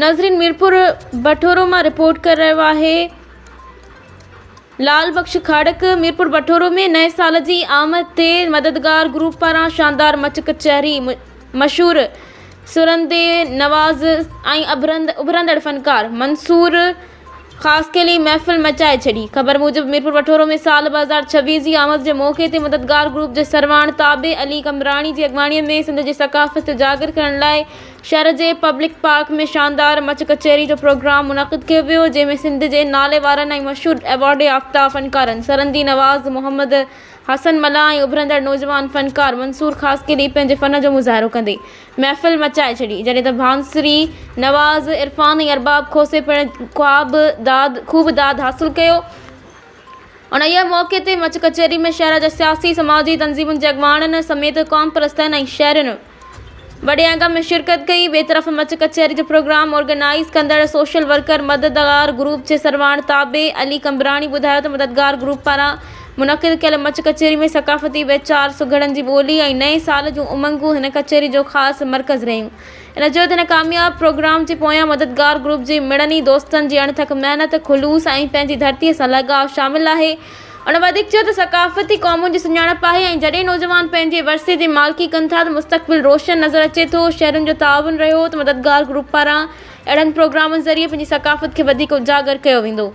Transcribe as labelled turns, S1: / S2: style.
S1: ناظرين ميرپور بٺورو مان رپورٽ ڪري رهيو آهي لال بخش کاڙڪ ميرپور بٺورو ۾ نئين سال جي آمد تي مددگار گروپ پاران شاندار مچ ڪچهري مشهور سرندي نواز ۽ اڀرندڙ فنڪار منصور خاصخيلي محفل مچائي ڇڏي. خبر موجب ميرپور بٺورو ۾ سال 2026 جي آمد جي موقعي تي مددگار گروپ جي سرواڻ تابع علي قمبراڻي جي اڳواڻي ۾ سنڌ جي ثقافت کي اجاگر ڪرڻ لاء شهر جي پبلڪ پارڪ ۾ شاندار مچ ڪچهري جو پروگرام منعقد ڪيو ويو جنهن ۾ سنڌ جي ناليوارن ۽ مشهور ايوارڊ يافته فنڪارن سرندي نواز محمد حسن ملاح ۽ اڀرندڙ نوجوان فنڪار منصور خاصخيلي پنهنجي فن جو مظاهرو ڪندي محفل مچائي ڇڏي، جڏهن ته بانسري نواز عرفان ۽ ارباب کوسي پڻ خوب داد حاصل ڪيو. انهيء موقعي تي مچ ڪچهري ۾ شهر جا سياسي، سماجي تنظيمن جي اڳواڻن سميت قومپرستن ۽ شهرين وڏي انگ ۾ شرڪت ڪئي. ٻئي طرف مچ ڪچهري جو پروگرام آرگنائيز ڪندڙ سوشل ورڪر مددگار گروپ جي سرواڻ تابع علي قمبراڻي ٻڌايو ته مددگار گروپ پاران منعقد ڪيل مچ ڪچهري ۾ ثقافتي ويچار، سگهڙن جي ٻولي ۽ نئين سال جون امنگون هن ڪچهري جو خاص مرڪز رهيون. هن چيو ته هن ڪامياب پروگرام جي پويان مددگار گروپ جي مڙني دوستن جي اڻٿڪ محنت، خلوص ۽ پنهنجي ڌرتي سان لڳاء شامل آهي. هن وڌيڪ چيو ته ثقافتي قومن جي سڃاڻپ آهي ۽ جڏهن نوجوان پنهنجي ورثي جي مالڪي ڪن ٿا ته مستقبل روشن نظر اچي ٿو، شهرين جو تعاون رهيو ته مددگار گروپ پاران اهڙن پروگرامن ذريعي پنهنجي ثقافت کي وڌيڪ اجاگر ڪيو ويندو.